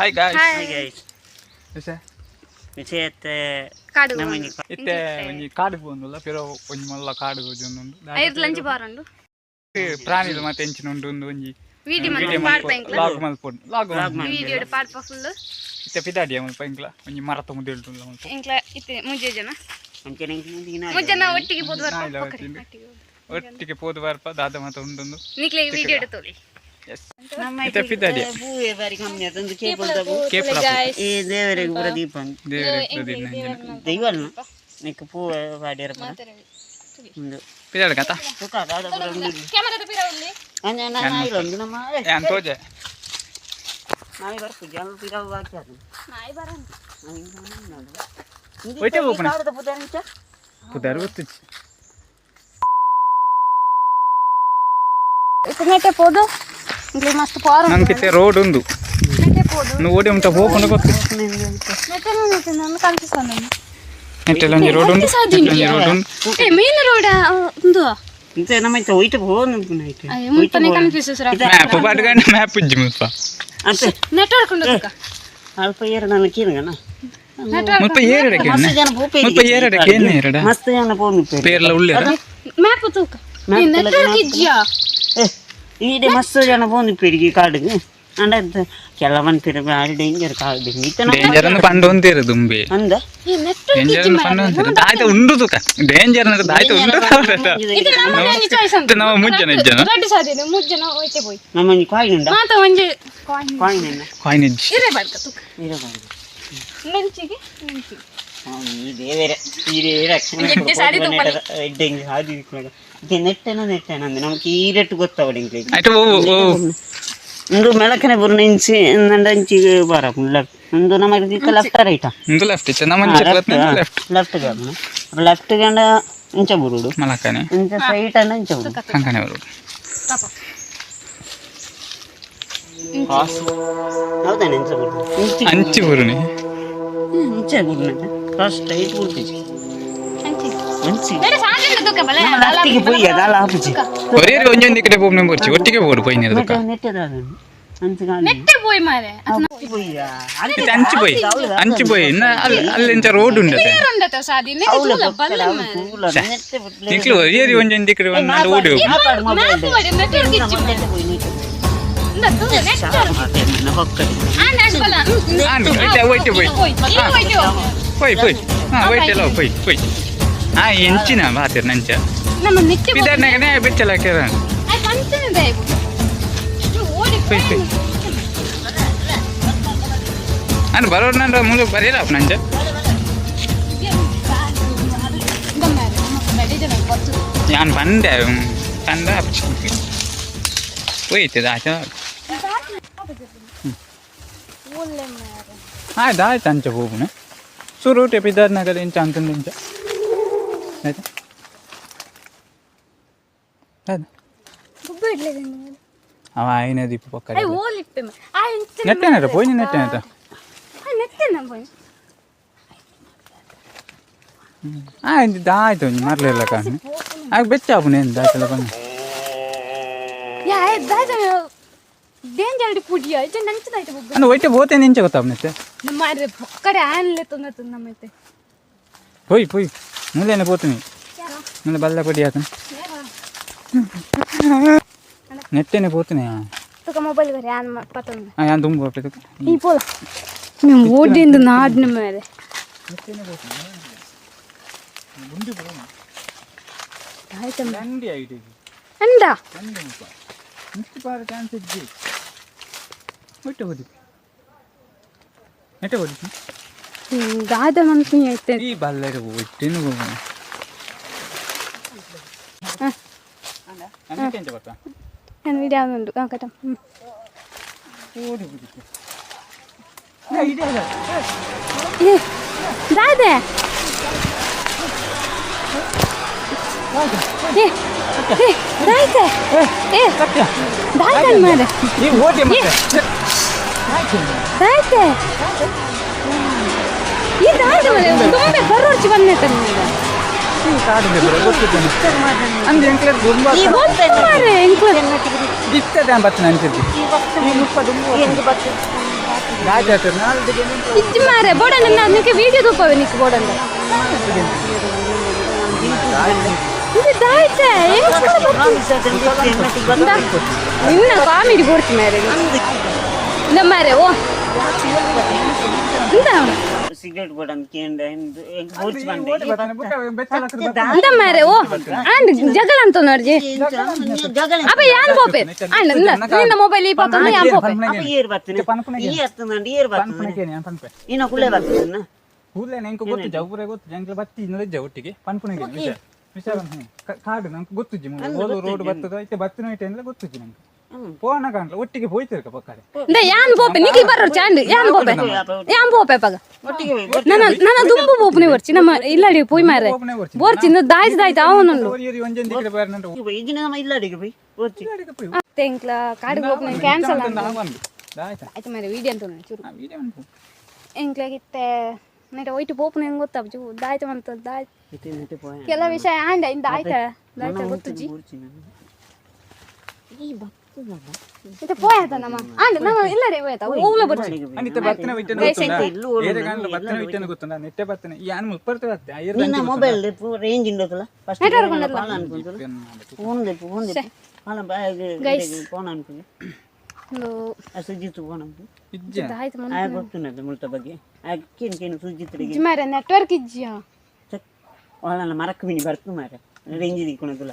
Hi guys. Hi guys. ಇಸೆ ವಿಷಯತ್ತೆ ಕಾಡು ನಮ್ಮನಿ ಇತ್ತೆ ಒಂಜಿ ಕಾಡು ಪೋಂದುಲ್ಲ ಪಿರ ಒಂಜಿ ಮಲ್ಲ ಕಾಡು ಒಂಜೊಂದುಂಡು. ಐದು ಲಂಚ್ ಬಾರಂಡು. ಪ್ರಾಣಿಲು ಮತ್ತೆ ಎಂಚಿನ ಉಂಡು ಒಂದು ಒಂಜಿ ವಿಡಿಯೋ ವಿಡಿಯೋ ಮಲ್ಪು ಪಾಡ್ಪ ಎಂಕ್ಲ. ಲಾಗ್ ಮಲ್ಪೊಡು ಲಾಗ್. ವಿಡಿಯೋ ಪಾಡ್ಪ ಫುಲ್. ಇತ್ತೆ ಪಿದಾಡಿಯ ಮುಲ್ಪ ಎಂಕ್ಲ ಒಂಜಿ ಮರತ ಮುದೆಲ್ಟುಲ್ಲ ಮುಲ್ಪ. ಎಂಕ್ಲ ಇತ್ತೆ ಮುಜ್ಜೆ ಜನ. ಅಂಚನೆ ಮುಜ್ಜನ ಒಟ್ಟಿಗೆ ಪೋದು ಬರ್ಪ. ನಾಯಿಲ ಒಟ್ಟಿಗೆ. ಒಟ್ಟಿಗೆ ಪೋದು ಬರ್ಪ ದಾದ ಮಾತ ಉಂಡೊಂದು. ನಿಕ್ಲೆ ವಿಡಿಯೋ ತೋಲಿ. ಎಸ್ ಇತ್ತೆ ಪಿದಾಡಿಯ. ಹೂವೆ ಬಾರಿ ಕಮ್ಮಿ ಅದೊಂದು ಕೇಪುಲ್ದ. ಕೇಪುಲ. ಈ ದೇವರಿಗೆ ಪೂರ ದೀಪ. ದೇವರಿಗೆ ಪೂರ ದೀಪ. ದೈವಲ್ನ ನಿಕ್ ಪೂ ಪಾಡ್ಯರ ಪೂರ ಉಂದು. ಪಿದಾಡ ಕತ. ತುಕ ದಾದ ಪೂರ ಉಂಡು. ಕ್ಯಾಮೆರಾದ ಪಿರ ಉಲ್ಲಿ. ಅಂಚ ನಾಯಿ ಉಂಡು ನಮ್ಮ. ಯಾನ್ ತೋಜೆ. ನಾಯಿ ಬರ್ಪುಜಿ ಅಲ್ಪ ಪಿರವು ಬಾಕಿ ಅದು. ನಾಯಿ ಬರಂದು. ಒಯ್ಟೆ ಪೋಪುನ? ಕಾಡುದ ಪುದರ್ ಎಂಚ? ಪುದರ್ ಗೊತ್ತಿಜ್ಜಿ. ಇತ್ತೆ ನೆಟ್ಟೆ ಪೋದು ಇಂಕ್ಲೆ ಮಸ್ತ್ ಪಾರು. ನಂಗಿತ್ತೆ ರೋಡ್ ಉಂಡು. ನೆಟ್ಟೆ ಪೋದು. నువ్వు ಓಡಿ ಉಂಟ ಪೋಪುಂಡು ಗೊತ್ತು. ನೆಟ್ಟೆ ನೆಟ್ಟೆ ನಾನು ಕನ್ಫ್ಯೂಸ್. ನೆಟ್ಟೆಲ್ಲ ಒಂಜಿ ರೋಡ್ ಉಂಡು, ನೆಟ್ಟೆ ಒಂಜಿ ರೋಡ್ ಉಂಡು. ಏ ಮೇನ್ ರೋಡ್ ಉಂದು. ಇಂಚ ನಮ್ಮ ಇತ್ತೆ ಒಯ್ಟೆ ಪೋವೊಂದು ಐತೆ. ಮುಲ್ಪನೆ ಕನ್ಫ್ಯೂಸ್. ಮ್ಯಾಪ್ ಪಾಡ್ಗಂಡ ಮ್ಯಾಪ್ ಇಜ್ಜಿ ಮುಲ್ಪ. ಅಂತೆ. ನೆಟ್ವರ್ಕ್ ಉಂಡು ತುಕ. ಅಲ್ಪ ಏರ ನಾನು ಕೀರಂಗನ. ಮುಲ್ಪ ಏರಡಕ್ಕೆ. ಮಸ್ತ್ ಜನ ಪೋಪೆ. ಮುಲ್ಪ ಏರಡಕ್ಕೆ ಏನ್ ಏರಡ. ಮಸ್ತ್ ಜನ ಪೋನು. ಪೇರ್ಲ ಉಲ್ಲೇರ. ಮ್ಯಾಪ್ ತೂಕ, ನೆಟ್ವರ್ಕ್ ಇಜ್ಜಿಯಾ? ಈಡೆ ಮಸ್ತ್ ಜನ ಪೋನು ಪೆರಿಗೆ ಕಾಡುಗೆ. ಅಂಡ ಕೆಲವನ್ ಪಿರ ಬಾರಿ ಡೇಂಜರ್ ಕಾಡು ಇತ್ತೆ ನಮ್ಮ. ಡೇಂಜರ್ ಅನ್ನು ಪಂಡ ಒಂತೇರು ದುಂಬೆ. ಅಂದ. ಈ ನೆಟ್ವರ್ಕ್. ಡೇಂಜರ್ ಅನ್ನು ಪಂಡ ಒಂತೇರು ದಾಯ್ತ ಉಂಡು ತುಕ ಡೇಂಜರ್ ಅಂದ್ರೆ ದಾಯ್ತ ಉಂಡು. ಇದು ನಮ್ಮ ಒಂಜಿ ಚಾಯ್ಸ್ ಅಂತ. ನಮ್ಮ ಮುಜ್ಜನ ಇಜ್ಜನ. ರಡ್ಡ್ ಸಾದಿದೆ ಮುಜ್ಜನ ಹೋಯ್ತೆ ಪೋಯ್. ನಮ್ಮ ಒಂಜಿ ಕಾಯಿನ್ ಉಂಡ. ಮಾತ ಒಂಜಿ ಕಾಯಿನ್. ಕಾಯಿನ್ ಉಂಡ. ಕಾಯಿನ್ ಇಜ್ಜಿ. ಇರೆ ಬಾಡ್ಕ ತುಕ. ಇರ ಬಾರ್ದು. ಮೆಂಚಿಗೆ ಮೆಂಚಿಗೆ. ಈ ದೇವರೇ ಈ ರಕ್ಷಣೆ. ಎಡ್ಡೆ ಸಾರಿ ತೂಪನೆ. ಎಡ್ಡೆ ಇಂಗ್ ಹಾದಿ ಇಪ್ಪುನಗ. ಇತ್ತೆ ನೆಟ್ಟೆನ ನೆಟ್ಟೆನ ಅಂದ್ ನಮಕ್ ಈ ರೆಟ್ ಗೊತ್ತಾವಡು ಇಂಕ್ಲೆಗ್. ಆಯ್ತು ಓ ಓ. ಉಂದು ಮೆಳಕನೆ ಬುರ್ನ ಇಂಚಿ ನಂಡ ಇಂಚಿ ಬರಪುಂಡು ಲೆಫ್ಟ್ ಉಂದು ನಮಗೆ ಇತ್ತೆ ಲೆಫ್ಟ್ ರೈಟ್. ಉಂದು ಲೆಫ್ಟ್ ಇತ್ತೆ ನಮ್ಮ ಲೆಫ್ಟ್. ಲೆಫ್ಟ್ ಗಾಪುನ ಲೆಫ್ಟ್ ಗಂಡ ಇಂಚ ಬುರುಡು. ಮಲಕನೆ. ಇಂಚ ಸ್ಟ್ರೈಟ್ ಅಂಡ ಇಂಚ ಬುರುಡು. ಕಂಕನೆ ಅವರು. ಪಾಪ. ಹೌದಾನೆ ಇಂಚ ಬುರುಡು ಇಂಚಿ. ಅಂಚಿ ಬುರುನಿ. ಇಂಚ ಬುರುನ ಕ್ರಾಸ್ ಸ್ಟ್ರೈಟ್ ಬುರ್ತಿಜಿ. ಅಂಚಿಗೆ. ಅಂಚಿ. ಬೇರೆ ಸಾಧ್ಯನ ತುಕ ಬಲೆ. ನಮ್ಮ ಲೆಫ್ಟಿಗೆ ಪೋಯಿ ಅದಲ್ಲ ಆಪುಜಿ. ಒರೇ ಒಂಜೊಂದು ಕಡೆ ಪೋಪುನ ಬೋರ್ಚಿ ಒಟ್ಟಿಗೆ ಬೋಡು ಪೋಯಿನ ತುಕ. ನೆಟ್ಟೆ ಅಂಚ ಗಾಳಿ. ನೆಟ್ಟೆ ಪೋಯ್ ಮಾರೆ. ಪೋಯಿಯಾ. ಇತ್ತೆ ಅಂಚಿ ಪೋಯಿ ಅಂಚಿ ಪೋಯಿ ಇನ್ನ ಅಲ್ಲಿ ಅಲ್ಲಿ ಇಂಚ ರೋಡ್ ಉಂಡತೆ. ಉಂಡತ ಸಾದಿ ನೆಟ್ಟೆ ತೂಲ ಬಲ್ಲೆ ಮಾರೆ. ನಿಕ್ಲು ಒರಿಯರಿ ಒಂಜೊಂದು ಕಡೆ ಒಂದು ಓಡಿ ಹೋಗು. ಮ್ಯಾಪ್ ಮಾಡಿ ನೆಟ್ವರ್ಕ್ ಇಜ್ಜಿ ಮಾರೆ. ಇಂದ ತೂಲ ನೆಟ್ವರ್ಕ್ ಆಂಡ್ ಆಂಡ್ ಬಲ. ಆಂಡ್ ಇತ್ತೆ ಒಯ್ಟೆ ಪೋಯಿ. ಪೋಯ್ ಈ ಹೋಯ್ತೆ. ಪೋಯ್ ಪೋಯ್ ಹಾ ಒಯ್ಟೆಲ್ಲ ಪೋಯ್ ಪೋಯ್ ಹಾ ಎಂಚಿನ ಬಾತಿರ್ ನಂಚ. ನಮ್ಮ ನಿಟ್ಟೆ. ಪಿದಾರ್ನಾಗನೆ ಬೆಚ್ಚಲ ಕೇರ. I ಪಂಚನೆ ದಯವು ಓಡಿ. ಪೋಯ್ ಪೋಯ್ ಅನ್ ಬರೋರ್ ನಂಡ ಮುಂದೆ ಬರೀರ ನಂಚ. ಯಾನ್ ಬಂದೆ ತಂದ ಹೋಯ್ತದ ಆಯ್ತು. ಆಯ್ತು ಆಯ್ತು ಅಂಚ ಹೋಗುನೆ ಸುರುಟೆ ಪಿದಾರ್ನಾಗದ ಇಂಚ ಅಂತಂದು ಇಂಚ ಆಯ್ತಾ ಆಯ್ತು. ಅವ ಆಯ್ನ ದೀಪ ಪಕ್ಕ. ನೆಟ್ಟೆನಾರ ಪೋಯ್ನಿ ನೆಟ್ಟೆನಾತ. ಆಯ್ತು ಆಯ್ತು ಒಂಜಿ ಮರ್ಲಿಲ್ಲ ಕಾಣೆ ಆಗ ಬೆಚ್ಚ ಆಪುನೆ ಎಂತ ಆಯ್ತಲ್ಲ ಬನ್ನಿ. ಡೇಂಜರ್ ಪುಡಿಯ ನಂಚದಾಯ್ತು. ಅಂದ್ರೆ ಒಯ್ಟೆ ಬೋತೇನೆ ಇಂಚ ಗೊತ್ತಾಪುನತ್ತೆ. ನಮ್ಮ ಪಕ್ಕಡೆ ಆನ್ಲೆ ತೊಂದ ನಮ್ಮೈತೆ. ಪೋಯ್ ಪೋಯ್ ಮುಂದೆನೆ ಪೋತೀನಿ ಮುಂದೆ ಬಲ್ಲ ಪಡಿ ಆತನ ನೆಟ್ಟೆನೆ ಪೋತೀನಿ. ತುಕ ಮೊಬೈಲ್ ಬರಿ ಆನ್ ಪತ್ತೊಂದು. ಹಾಂ ಯಾನ್ ತುಂಬ ಹೋಗ್ಬೇಕು. ಈ ಪೋಲ ನೀವು ಓಡಿಂದು ನಾಡಿನ ಮೇಲೆ. ಆಯ್ತಮ್ಮ. ದಂಡಿ ಆಗಿದೆ. ಅಂದ. ದಂಡಿ ಮುಖ ಮಿಸ್ಟಿ ಪಾರ ಚಾನ್ಸ್ ಇಜ್ಜಿ ಒಟ್ಟೆ ಹೋದಿ ನೆಟ್ಟೆ ಹೋದಿ. ದಾದ ಮನ್ಸಿನ ಐತೆ. ಈ ಬಲ್ಲೆರೆ ಒಟ್ಟೆನು ಹೋಗೋಣ ಎಂಚ ಬರ್ತಾ. ನಾನು ವಿಡಿಯೋ ಉಂಟು ಕಟ. ಓಡಿ ಹೋಗಿತ್ತು. ಏ ದಾದೆ ಏ ಏ ದಾಯ್ತೆ ಏ ದಾಯ್ತೆ ಮಾರೆ. ಈ ಓಟಿ ಮತ್ತೆ. ದಾಯ್ತೆ ಈ ದಾಯ್ತೆ ಮಾರೆ ತುಂಬೆ ಬರೋರ್ಚಿ ಬಂದೈತೆ ನಿಮಗೆ. ಅಂದ್ರೆ ಎಂಕ್ಲೆ ದುಂಬ. ಗೊತ್ತು ಮಾರೆ ಎಂಕ್ಲೆ. ಇತ್ತದ ಬತ್ತನ ಅಂಚಿರ್ತಿ ಈ ಮುಪ್ಪ ದುಂಬು. ಇಜ್ಜಿ ಮಾರೆ ಬೋಡಂಡ ನಿಕ್ಕೆ ವಿಡಿಯೋ ತೂಪವೆ ನಿಕ್ ಬೋಡಂಡ ಇದು ದಾಯ್ತೆ ನಿನ್ನ ಕಾಮಿಡಿ ಬೋಡ್ತಿ ಮಾರೆ ಇಂದ ಮಾರೆ ಓ ಇಂದ ಸಿಗರೇಟ್ ಬೋಡಂದ್ ಕೇಂದ್ರ ಬೋಡ್ಚಿ ಬಂಡೆ ಇಂದ ಮಾರೆ ಓ ಅಂಡ್ ಜಗಳ ಅಂತ ನೋಡ್ಜಿ ಅಪ್ಪ ಯಾನ್ ಪೋಪೆ ಅಂಡ್ ನಿನ್ನ ಮೊಬೈಲ್ ಈ ಪತ್ತೊಂದು ಯಾನ್ ಪೋಪೆ ಅಪ್ಪ ಏರ್ ಬರ್ತನೆ ಈ ಅತ್ತಂದ ಏರ್ ಬರ್ತನೆ ಇನ್ನ ಕುಳ್ಳೆ ಬರ್ತದೆ ಕೂದಲೇ ನಂಗೆ ಗೊತ್ತು ಜೌಪುರ ಗೊತ್ತು ಜಂಕ್ಲ ಬತ್ತಿ ಇನ್ನದ ಒಟ್ಟಿಗೆ ಪನ್ಪುನಗೆ ವಿಷಯ ವಿಷಯ ಕಾಡು ನಂಗೆ ಗೊತ್ತುಜ್ಜಿ ಓದು ರೋಡ್ ಬರ್ತದ ಇತ್ತೆ ಬತ್ತಿನ ಇಟ್ಟೆ ಅಂದ್ರೆ ಗೊತ್ತುಜ್ಜಿ ನಂಗೆ ಪೋನ ಕಾಣ್ಲ ಒಟ್ಟಿಗೆ ಹೋಯ್ತಿರ್ಕ ಪಕ್ಕಡೆ ಇಂದ ಯಾನ್ ಪೋಪೆ ನಿಕ್ಕಿ ಬರೋ ಚಾಂಡ್ ಯಾನ್ ಪೋಪೆ ಯಾನ್ ಪೋಪೆ ಪಗ ಒಟ್ಟಿಗೆ ನನ್ನ ನನ್ನ ದುಂಬು ಪೋಪುನೆ ಬರ್ಚಿ ನಮ್ಮ ಇಲ್ಲಡಿ ಪೋಯ್ ಮಾರೆ ಪೋಪುನೆ ಬರ್ಚಿ. ಬೋರ್ಚಿ ದಾಯ್ತು ದಾಯ್ತು ಅವನುಂಡು ಒರಿ ಒರಿ ಒಂಜೊಂದು ದಿಕ್ಕಡೆ ಬಾರ್ನಂಟ ಈಗಿನ ನಮ್ಮ ಇಲ್ಲ ಅಡಿಗೆ ಬೈ ಓದ್ತಿ ತೆಂಕ್ಲ ಕಾಡಿಗೆ ಹೋಗ್ನ ಕ್ಯಾನ್ಸಲ್ ಬಂದು ಆಯ್ತಾ ಆಯ್ತು ಮಾರೆ ವಿಡಿಯೋ ಅಂತ ಚೂರು ಆ ವಿಡಿಯೋ ಅನ್ಪು ಎಂಕ್ಲಾಗಿತ್ತೆ ನೆಟ ಒಯ್ಟು ಪೋಪುನ ಹೆಂಗ್ ಗೊತ್ತಾಬ್ಜು ದಾಯ್ತು ಮಂತ ದಾಯ್ತು ಕೆಲ ವಿಷಯ ಆಂಡ ಇಂದ ಆಯ್ತಾ ದಾಯ್ತ ಗೊತ್ತುಜಿ ಇತ್ತೆ ಪೋಯಾತ ನಮ್ಮ ಆಂಡ ನಮ್ಮ ಇಲ್ಲ ರೇ ಹೋಯ್ತಾ ಓವ್ಲ ಬರ್ಚಿ ಅನಿತೆ ಬತ್ತಿನ ವಿಟ್ಟನ ಗೊತ್ತುಂಡ ಏರೆ ಕಾಣ್ಲ ಬತ್ತಿನ ವಿಟ್ಟನ ಗೊತ್ತುಂಡ ನೆಟ್ಟೆ ಬತ್ತಿನ ಈ ಯಾನ್ ಮುಪ್ಪರ್ತೆ ಬತ್ತೆ ಆ ಏರ್ ನಿನ್ನ ಮೊಬೈಲ್ ರೇಂಜ್ ಇಂಡೋಕಲ್ಲ ಫಸ್ಟ್ ಪಾಲ ಅನ್ಕೊಂತು ಫೋನ್ ದೆಪ್ಪು ಫೋನ್ ದೆಪ್ಪು ಪಾಲ ಫೋನ್ ಅನ್ಕೊಂಡು ಒಂದು ಆ ಸುಜಿತ್ ಫೋನ್ ಅನ್ಕು ಇಜ್ಜೆ ದಾಯ್ತು ಮನ್ ಆಗ ಗೊತ್ತುನದ ಮುಲ್ತ ಬಗ್ಗೆ ಆಗ ಕೇನು ಕೇನು ಸುಜಿತ್ರಿಗೆ ಇಜ್ಜಿ ಮಾರೆ ನೆಟ್ವರ್ಕ್ ಇಜ್ಜಿಯಾ ಅವಳನ್ನ ಮರಕ್ಕೆ ಮಿನಿ ಬರ್ತು ಮಾರೆ ರೇಂಜ್ ದಿಕ್ಕೊಳದಲ್ಲ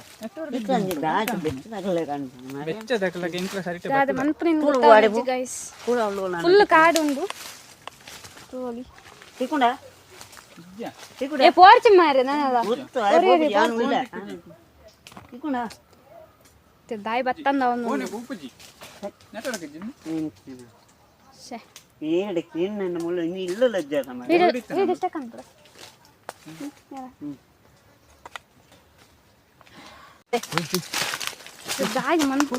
ದಾಚ ಬೆಚ್ಚದಾಗಲೇ ಕಾಣ್ತಾನೆ ಮಾರೆ ಬೆಚ್ಚ ದಕ್ಕಲಕ್ಕೆ ಎಂಕ್ಲ ಸರಿಟೆ ದಾದ ಮನ್ಪುನ ಗೊತ್ತಾಗ್ಜಿ ಗೈಸ್ ಕೂಡ ಅವಳು ಫುಲ್ ಕಾಡು ಉಂಡು ತೋಲಿ ತಿಕ್ಕೊಂಡ ಇಜ್ಜೆ ತಿಕ್ಕೊಂಡ ಏ ಪೋರ್ಚಿ ಮಾರೆ ನಾನಲ್ಲ ಗೊತ್ತು ಯಾನು ಇಲ್ಲ ತಿಕ್ಕೊಂಡ ದಾಯಿ ಬತ್ತಂದ ಅವನು ಫೋನೆ ಪೂಪುಜಿ ನೆಟ್ವರ್ಕ್ ಇಜ್ಜಿ ಶೇ ಏಡಕ್ಕೆ ಏನು ನನ್ನ ಮುಳ್ಳು ಇನ್ನು ಇಲ್ಲ ಲಜ್ಜೆ ಮಾರೆ ವೀಡಿಯೋ ವೀಡಿಯೋ ಸ್ಟಕ್ ಅಂತಾರೆ ದಾಯಿ ಮನ್ಪು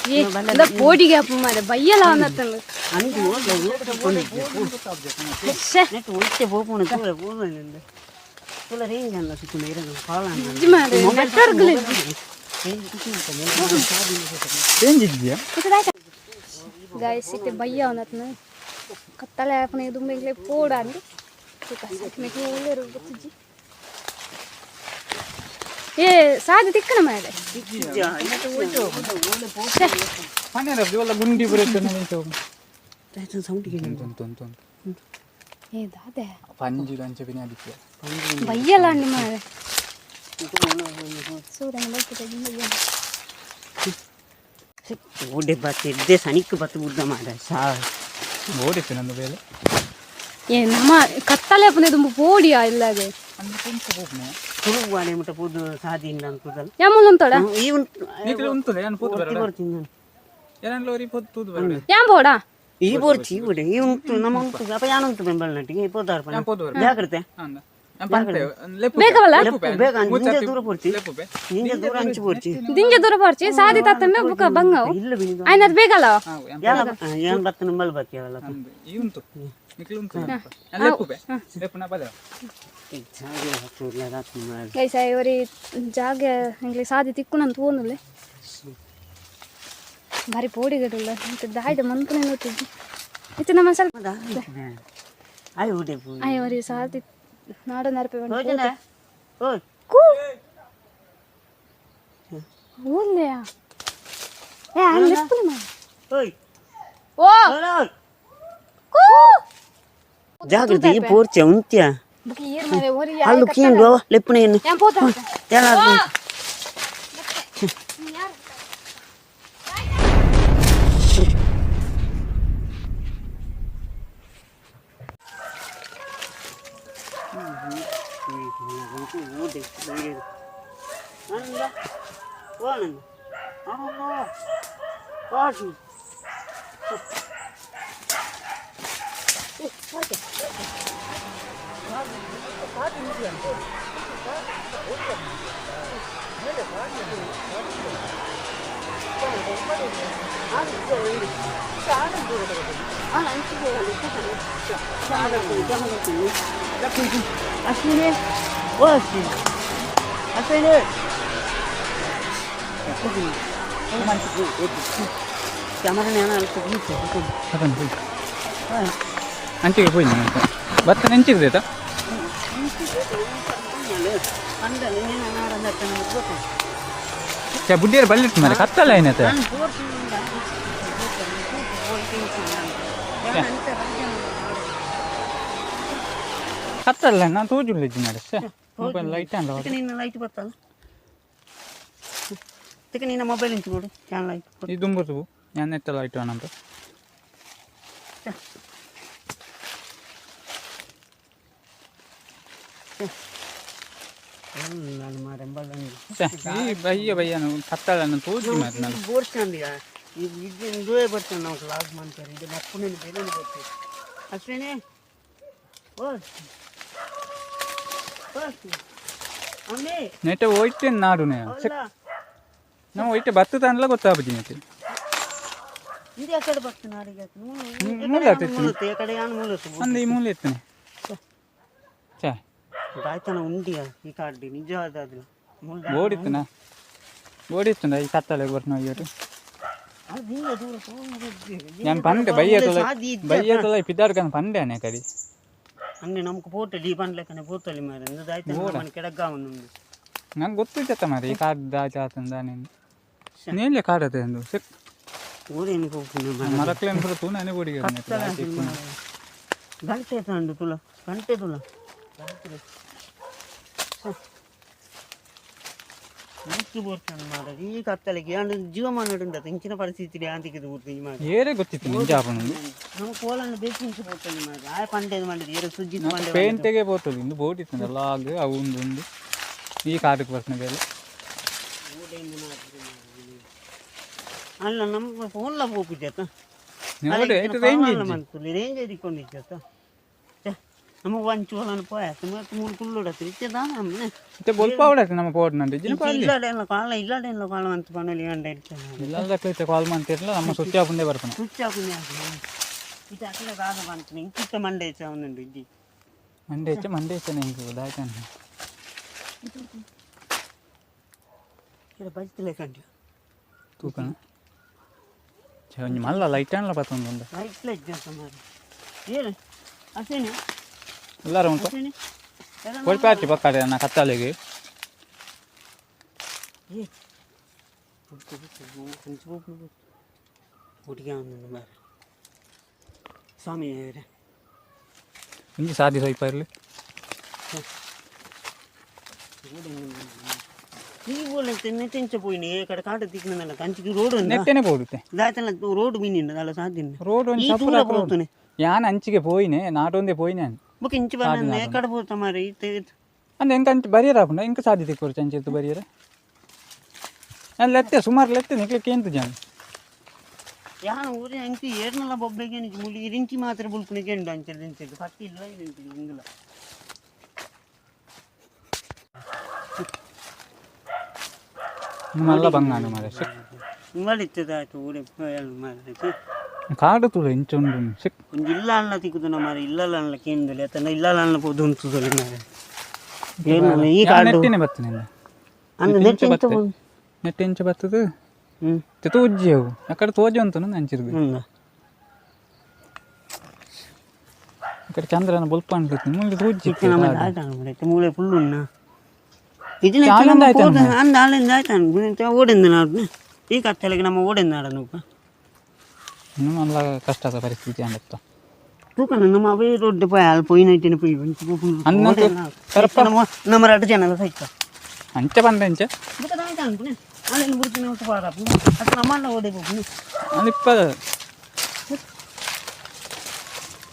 ಏ ಇಂದ ಪೋಡಿಗೆ ಅಪ್ಪ ಮಾರೆ ಬಯ್ಯಲ ಅವನತ್ತಂದು ಅಂದು ಶೇ ನೆಟ್ ಒಟ್ಟೆ ಪೋಪುಣ ತೂರ ಪೋಪುಣ ತುಲ ರೇಂಜ್ ಅಲ್ಲ ಸಿಕ್ಕುಂಡ ಇರೋದು ಕಾಲ ಇಜ್ಜಿ ಮಾರೆ ನೆಟ್ವರ್ಕ್ ರೇಂಜ್ ಇಜ್ಜಿಯಾ ಗೈಸ್ ಇತ್ತೆ ಬಯ್ಯ ಅವನತ್ನ ಕತ್ತಲೆ ಆಪನೆ ದುಂಬೆ ಇಂಗ್ಲೆ ಪೋಡ ಅಂದು ಮೇಕೆ ಉಳ್ಳೇರು ಗೊತ್ತಿಜ್ಜಿ ಏ ಸಾದಿ ತಿಕ್ಕನ ಮಾರೆ ಪನ್ನೆರ ಒಲ್ಲ ಗುಂಡಿ ಬರುತ್ತೆ ಸೌಂಡ್ ತೊಂತು ತೊಂತು ಏ ದಾದೆ ಪಂಜಿ ಅಂಚೆ ಬಿನಿ ಅದಕ್ಕೆ ಬಯ್ಯಲ್ಲ ಅಂಡಿ ಮಾರೆ ಸೂರ್ಯನ ಬೈಕಿದೆ ಬಯ್ಯ ಓಡೆ ಬತ್ತಿದ್ದೆ ಸನಿಕ್ ಬತ್ತು ಬುದ್ಧ ಮಾಡ ಸಾ ಓಡಿತ್ತು ನಂದು ಬೇಲೆ ಏ ನಮ್ಮ ಕತ್ತಲೆ ಆಪನೆ ದುಂಬು ಪೋಡಿಯಾ ಇಲ್ಲಾಗೆ ಅಂದ್ರೆ ಕೊಂಚ ಪೋಪುನೆ ತುಳುವಾಡೆ ಮುಟ್ಟ ಪೂದು ಸಾದಿ ಇಲ್ಲ ಅನ್ಕುದಲ್ಲ ಯಾಮೂಲಂತೋಡ ಈ ಉಂಟು ನೀತಿಲ ಉಂತುಲೆ ಯಾನ್ ಪೂತು ಬರಡ ಬರ್ತೀನಿ ನಾನು ಯಾನ್ ಲೋರಿ ಪೂತು ತೂದು ಬರಡ ಯಾಂ ಪೋಡ ಈ ಬೋರ್ಚಿ ಈ ಬೋಡೆ ಈ ಉಂಟು ನಮ್ಮ ಉಂಟು ಅಪ್ಪ ಯಾನುಂಟು ಬೆಂಬಲ ನಟ್ಟಿಗೆ ಈ ಪೋತಾರ ಯಾನ್ ಪೋತು ಬರಡ ಜಾಗ್ರತೆ ಅಂದ ಯಾನ್ ಪನ್ಪೆ ಲೆಪ್ಪು ಬೇಕವಲ್ಲ? ಲೆಪ್ಪು ಬೇಗ ನಿಂಜೆ ದೂರ ಪೋರ್ಚಿ ಲೆಪ್ಪು ಬೆ ನಿಂಜೆ ದೂರ ಅಂಚು ಪೋರ್ಚಿ ದಿಂಜ ದೂರ ಪೋರ್ಚಿ ಸಾದಿ ತತ್ತಂಡ ಬುಕ ಬಂಗವು ಇಲ್ಲ ಬಿನಿದು ಆಯ್ನ ಅದು ಬೇಕಲ್ಲ ಯಾಲ ಯಾನ್ ಬತ್ತ ನಂಬಲ್ ಬತ್ತಿಯವಲ್ಲ ಅಂದು ಈ ಉಂಟು ನಿಕ್ಲು ಉಂಟು ಯಾನ್ ಲೆಪ್ಪು ಬೆ ಲೆಪ್ಪು ನಾ ಬಲೆ ಗೈಸ ಇವರಿ ಜಾಗ ಎಂಗ್ಲಿ ಸಾದಿ ತಿಕ್ಕುನಂತ ಓನುಲ್ಲೆ ಭಾರಿ ಪೋಡಿಗಡುಲ್ಲ ಮತ್ತೆ ದಾಯ್ದ ಮನ್ಪುನೆ ನೋತಿದ್ದಿ ಇತ್ತೆ ನಮ್ಮ ಸ್ವಲ್ಪ ಆಯ್ ಊಟೆ ಪೂ ಅಯ್ಯವರಿ ಸಾದಿ ನಾಡ ನರಪೆ ಭೋಜನ ಓಯ್ ಕೂ ಊರ್ಲೆಯಾ ಏ ಅಲ್ಲಿ ಲೆಪ್ಪುನೆ ಮಾಡ ಓಯ್ ಓ ಓಯ್ ಕೂ ಜಾಗ್ರತೆ ಈ ಪೋರ್ಚೆ ಉಂತ್ಯ ಬುಕ್ ಏರ್ ಮಾರೆ ಓರಿ ಅಲ್ಲು ಕೀಂಡು ಲೆಪ್ಪುನೆ ಏನು ಯಾನ್ ಪೋತ ಯಾಲ ಅಶ್ವಿನಿ ಓ ಅಶ್ವಿನಿ ಅಶ್ವಿನಿ ಕ್ಯಾಮರಾನ ಏನ ಅಲ್ಪ ಬೀಚ್. ಅದನ್ನು ಹೋಯ್ ಅಂಚಿಗೆ ಹೋಯ್ ನಾನು ಬತ್ತ ನೆಂಚಿಗೆ. ಚಾ ಬುಡ್ಡಿಯರ್ ಬಲ್ಲಿಟ್ಟು ಮಾರೆ ಕತ್ತಲ್ಲ ಏನತ್ತೆ. ಕತ್ತಲ್ಲ ನಾನು ತೋಜುಳ್ಳಿದ್ದಿ ಮಾರೆ. ಛೆ, ಮೊಬೈಲ್ ಲೈಟ್ ಅಲ್ಲ. ನಿನ್ನ ಲೈಟ್ ಬರ್ತಲ್ಲ ತಿಕ್ಕ, ನಿನ್ನ ಮೊಬೈಲ್ ಇಂಚು ನೋಡು ಚಾನ್ ಲೈಟ್. ಈ ದುಂಬುದು ഞാൻ ಎತ್ತ ಲೈಟ್ വേണം. ನಾನು ಮಾರೆ. ಈ ಬಯ್ಯ ಬಯ್ಯನು ಕತ್ತಲನ್ನು ತೋಜಿ ಮಾರೆ ನಾನು. ಬೋರ್ಸ್ಕೊಂಡು ಈಗ ಇದು ಇಂದುವೇ ಬರ್ತಾನೆ. ನಾವು ಲಾಗ್ ಮಾಡ್ತಾರೆ, ಇದು ಅಪ್ಪನ ಬೇರೆ ಬರ್ತೀವಿ ಅಶ್ವಿನಿ. ಓ ಅಮ್ಮಿ. ನೆಟ್ಟ ಹೋಯ್ತೇನೆ ನಾಡುನೆ. ಅಲ್ಲ. ನಾವು ಒಯ್ಟೆ ಬತ್ತದ ಅನ್ಲ ಗೊತ್ತಾಪುಜಿ ನೆಟ್. ಇದು ಆ ಕಡೆ ಬರ್ತಾನೆ ನಾಡಿಗೆ. ಮೂಲೆ ಆತಿತ್ತು. ಈ ಕಡೆ ಯಾನು ಮೂಲೆ. ಅಂದ ಈ ಮೂಲೆ ಎತ್ತನೆ ಛೇ. ದಾಯ್ತನ ಉಂಡಿಯ ಈ ಕಾರ್ಡ್ ನಿಜವಾದ ಅದು. ಓಡಿತ್ತನ ಓಡಿತ್ತುಂಡ ಈ ಕತ್ತಲೆ ಬರ್ನ ಅಯ್ಯೋಟು. ಅದು ಹಿಂಗೆ ದೂರ. ഞാൻ ಪಂಡೆ ಬಯ್ಯ ತೊಲೆ ಬಯ್ಯ ತೊಲೆ ಪಿದಾರ್ಕನ್ ಪಂಡೆ ಅನೆ ಕರಿ. ಅನ್ನೆ ನಮ್ಗೆ ಪೋಟಲಿ ಈ ಪಂಡ್ಲೆಕ್ಕನೆ ಪೋತಲಿ ಮಾರೆ ದಾಯ್ತನ మన ಕೆಡಗ್ಗ ಉಂಡು. ನಂಗೆ ಗೊತ್ತಿದ್ದ ಮಾರೆ ಈ ಕಾರ್ಡ್ ದಾಚ ನೀನು ನೇಲೆ ಕಾರ್ಡ್ ಅದೇ ಅಂದು ಸಿಕ್. ಊರೇನು ಹೋಗ್ತೀನಿ. ಮರಕ್ಲೇನು ಪೂರ ತೂನೇ ಬೋಡಿಗೆ. ಗಂಟೆ ತಂಡು ತುಲ ಗಂಟೆ ತುಲ ಮುಚ್ಚು ಬೋರ್ತಾನೆ ಮಾರ ಈ ಕತ್ತಲೆಗೆ ಅಂಡ್ ಜೀವಮಾನ ಉಂಟು ಇಂಚಿನ ಪರಿಸ್ಥಿತಿ ಆಂತಿಗೆ ಊರ್ತಿ ಮಾರ. ಏರೇ ಗೊತ್ತಿತ್ತು ನಿಂಜಾಪನ. ನಮ್ಮ ಕೋಲನ್ನು ಬೇಕು ಇಂಚು ಬೋರ್ತಾನೆ ಮಾರ ಆಯ ಪಂಡೆ ಮಾಡಿದ ಏರು ಸುಜ್ಜಿತ್ ಪಂಡೆ. ಪೇಂಟೆಗೆ ಪೋತದೆ ಇಂದು ಬೋಡಿತ್ತು ಲಾಗ್ ಅವು ಒಂದು ಒಂದು ಈ ಕಾರ್ಡ್ಗೆ ಬರ್ತಾನೆ ಬೇಲೆ. ಅಲ್ಲ, ನಮ್ಮ ಫೋನ್ಲ ಪೋಪುಜತ್ತ. ನೋಡಿ ಆಯ್ತು ರೇಂಜ್ ಇಜ್ಜಿ. ರೇಂಜ್ ದಿಕ್ಕೊಂಡಿಜ್ಜತ್ತ ನಮ್ಮ ಒಂಚೂಲನ ಪೋಯ ಮತ್ತು ಮೂರು ಕುಳ್ಳುಡತ್ತೆ ಇಚ್ಚದ ನಮ್ಮನೆ. ಮತ್ತೆ ಬೊಲ್ಪ ಅವಡತ್ತೆ ನಮ್ಮ ಪೋಡ್ ನಂದು ಜಿನ ಪಾಲಿ. ಇಲ್ಲಾಡೆಲ್ಲ ಕಾಲ ಇಲ್ಲಾಡೆಲ್ಲ ಕಾಲ ಅಂತ ಪನಲಿ ಗಂಡ ಇರ್ತಾನೆ. ಇಲ್ಲ ಕಾಲ್ ಮಾಡ್ತಿರಲ್ಲ ನಮ್ಮ ಸ್ವಿಚ್ ಆಫ್ ಉಂದೇ ಬರ್ತಾನೆ. ಸ್ವಿಚ್ ಆಫ್ ಇದು ಅಕಡೆ ದಾದ ಬಂತು ಇಂಕಿತ್ತ ಮಂಡೆ ಹೆಚ್ಚ ಅವನುಂಡು ಇಜ್ಜಿ. ಮಂಡೆ ಹೆಚ್ಚ ಮಂಡೆ ಹೆಚ್ಚ ನಿಂಗೆ ಗೊತ್ತಾಯ್ತಾನೆ. ఇక్కడ ಬಜ್ತಿಲೆ ಕಂಡು. ತೂಕಣ ಛೆ, ಒಂಜಿ ಮಲ್ಲ ಲೈಟ್ ಆನ್ಲ ಬತ್ತೊಂದು. ಲೈಟ್ಲ ಇಜ್ಜಂತ ಮಾರೆ ಏನು ಅಸೇನೆ. ಎಲ್ಲಾರ ಉಂಟು. ಅಸೇನೆ. ಕೊಳ್ಪಾಚಿ ಪಕ್ಕಡೆ ನನ್ನ ಕತ್ತಲೆಗೆ. ఏ ಹುಡುಗಿ ಅವನು ಮಾರೆ ಸ್ವಾಮಿ. ಒಂಜಿ ಸಾದಿ ಸ್ವಲ್ಪ ಇರಲಿ. ಈ ಬೋಲಂತೆ ನೆಟ್ಟೆಂಚ ಪೋಯಿನಿ ಈ ಕಡೆ ಕಾಟ ತಿಕ್ಕಿನ ಕಂಚಿಗೆ ರೋಡ್ ಉಂಟು. ನೆಟ್ಟೆನೆ ಪೋಡುತ್ತೆ. ದಾತನ ರೋಡ್ ಮೀನಿಂದ ಅಲ್ಲ ಸಾಧ್ಯ. ರೋಡ್ ಒಂಜಿ ಈ ದೂರ ಸಪುರ ಪೋತುನೆ. ಯಾನ್ ಅಂಚಿಗೆ ಪೋಯಿನೆ ನಾಟೊಂದೇ ಪೋಯಿನೆ. ಬೊಕ ಇಂಚಿ ಬನ್ನ ಕಡೆ ಪೋತ ಮಾರೆ ಇತ್ತೆ. ಅಂದ್ರೆ ಎಂಕ ಅಂಚೆ ಬರಿಯರ ಆಪುಂಡ ಇಂಕ ಸಾದಿ ತಿಕ್ಕೊರ್ಚಿ ಅಂಚೆತ್ತು ಬರಿಯರ ನಾನು ಲೆತ್ತೆ ಸುಮಾರು ಲೆತ್ತೆ ನಿಕ್ಲಿಕ್ಕೆ ಎಂತ ಜನ. ಯಾನ ಊರಿ ಅಂಚಿ ಏರ್ನಲ ಬೊಬ್ಬೆಗೆ ಮುಲಿ ಇರಿಂಚಿ ಮಾತ್ರ ಬುಲ್ಪುನಿಗೆ ಉಂಡು ಅಂಚೆ ಇಂಚೆ ಪತ್ತಿ ಇಲ್ಲ ಇಂಚೆ ಇಂಗುಲ. ಮಲ್ಲ ಬಂಗಾನು ಮಾರೆ. ನಿಮ್ಮಲ್ಲಿ ಆಯ್ತು ಊರಿ ಮಾರೆ. ಕಾಡು ತುಳು ಇಂಚ ಉಂಡು ಸಿಕ್. ಒಂಜಿ ಇಲ್ಲ ಅಲ್ಲ ತಿಕ್ಕುದು ಮಾರೆ ಇಲ್ಲ ಅಲ್ಲ ಕೇಂದ್ರಲ್ಲಿ ಅತನ ಇಲ್ಲ ಅಲ್ಲ ಪೋದು ಉಂತುದಲ್ಲ ಮಾರೆ ಏರ್ನಲ ಈ ಕಾಡು. ನೆಟ್ಟಿನೇ ಬರ್ತನೆ. ಅಂದ್ರೆ ನೆಟ್ ಎಂತ? ನೆಟ್ ಇಂಚ ಬರ್ತದೆ. ಹ್ಮ್. ತೋಜ್ಜಿ ಅವು ಅಕಡೆ ತೋಜಿ ಉಂಟು ಅಂಚಿರ್ದು. ಹ್ಮ್. ಈ ಕಡೆ ಚಂದ್ರನ ಬೊಲ್ಪ ಅನ್ಸುತ್ತೆ ಮುಂದೆ ತೋಜ್ಜಿ. ನಮ್ಮ ಆಯ್ತಾನ ಮೂಳೆ ಫುಲ್ ಉಣ್ಣ ಇದನ್ನ. ಆನಂದ ಆಯ್ತಾನ. ಅಂದ ಆಳಿಂದ ಆಯ್ತಾನ ಓಡಿಂದ ನಾಡು ಈ ಕತ್ತಲೆಗೆ ನಮ್ಮ ಓಡಿಂದ ನಾಡನು. ಇನ್ನು ಮಲ್ಲ ಕಷ್ಟದ ಪರಿಸ್ಥಿತಿ ಅಂದತ್ತ. ತೂಕಣ ನಮ್ಮ ಅವೇ ರೋಡ್ ಪೋಯ ಅಲ್ಲಿ ಪೋಯಿನ ಪೋಯಿ. ಅನ್ನ ಕರಪ್ಪ. ನಮ್ಮ ನಮ್ಮ ಎರಡು ಜನ ಸಹಿತ. ಅಂಚೆ ಬಂದ ಅಂಚೆ. ಬುಕ್ಕ ಆಯ್ತಾ ಅನ್ಪುನೆ ಆಳಿಂದ ಬುಡ್ತಿನ ಪಾರಪ್ಪ ಅದು ನಮ್ಮಣ್ಣ ಓಡಿ ಹೋಗ್ನಿ. ಅಲ್ಲಿ ಇಪ್ಪದ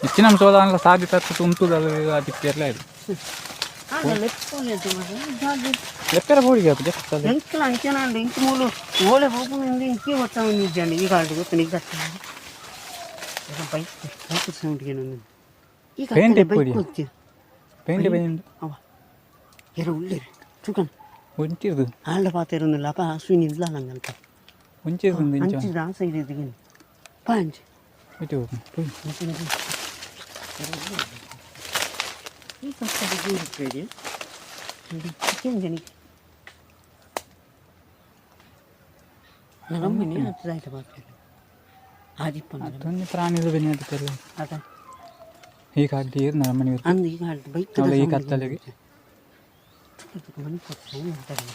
ಹೆಚ್ಚಿನ ಸೋಲ ಅಲ್ಲ ಸಾದಿ ತತ್ತು ತುಂತುದು ಅದು ಅದಿಕ್ಕಿರಲೇ ಇದು. ಲೆಕ್ಕರ ಬೋಡಿಗೆ ಹಾಕು ಜಸ್ಟ್ ಅದು. ಎಂಕಲ ಅಂಚನ ಇಂಕ್ ಮೂಲು ಓಲೆ ಹೋಗುನಿಂದ ಇಂಕಿ ಒತ್ತ ನಿಜಂడి ಈ ಕಾಲ್ಡ್ ಗೊತ್ತು ನೀ ಕತ್ತ ಬೈಕ್ ಬೈಕ್ ಸೌಂಡ್ ಏನೊಂದು ಈ ಪೇಂಟ್ ಬೈಕ್ ಇಪ್ಪುಡಿ. ಹೋಗ್ತೀವಿ. Paint paint. ಅವ ಎರ ಉಳ್ಳೇರು ಚುಕನ್. ಒಂಚಿರ್ದು. ಆಂಡ ಪಾತೆರೊಂದಿಲ್ಲ ಅಪ್ಪ ಅಶ್ವಿನಿ ಇಲ್ಲ ನಂಗಲ್ಪ. ಒಂಚಿರ್ದು ಇಂಚ. ಅಂಚಿದ ಆ ಸೈಡ್ ಇದ್ದೀನಿ ಪಾಂಚ್. ಇಟ್ಟು ಹೋಗು ಹೋಯ್. ಈ ಕಷ್ಟದ ಇರ್ತದೆ ಚಿಕನ್ ಜನಿಗೆ. ನರಮನಿ ಅತ್ತದಾಯ್ತು ಬಾಪೆ ಆದಿಪ್ಪನ. ಅದೊಂದು ಪ್ರಾಣಿಲು ಬೆನ್ನಿ ಅದಕ್ಕೆಲ್ಲ. ಅದ. ಈ ಕಾಡ್ಡಿ ಏರ್ ನರಮನಿ. ಅಂದು ಈಗ ಬೈಕ್. ಅಲ್ಲ, ಈ ಕತ್ತಲೆಗೆ. ಮನೆ ಕೊಟ್ಟು ಅಂತಾರೆ.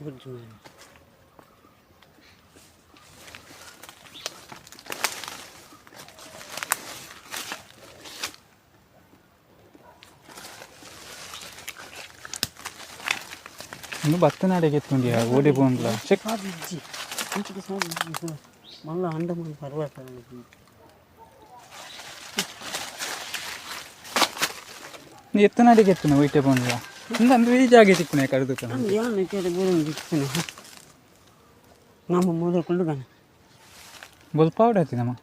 Good man. ಇನ್ನು ಬತ್ತನಾಡೆಗೆ ಎತ್ತುಂಡಿಯ ಓಡಿ ಪೋಂಡ್ಲ ಚೆಕ್. ಸಾಧಿಜ್ಜಿ ಅಂಚಿಗೆ ಸಾಧಿಜ್ಜಿ ಮಲ್ಲ ಅಂಡಮಾನ್ ಪರ್ವತ. ನೀ ಎತ್ತನಾಡಿಗೆ ಎತ್ತುನ ಒಯ್ಟೆ ಪೋಂಡ್ಲ ಇಂದ ಈ ಜಾಗೆ ತಿಕ್ಕುನೆ ಕಡ್ದು. ಯಾನ್ ಇತ್ತೆದ ಬೂರೊಂದು ಇತ್ತಿನ ನಮ್ಮ ಮೂಲೆ ಕುಳ್ಳುಗನ. ಬೊಲ್ಪಾವಡ ಆತಿ ನಮ್ಮ.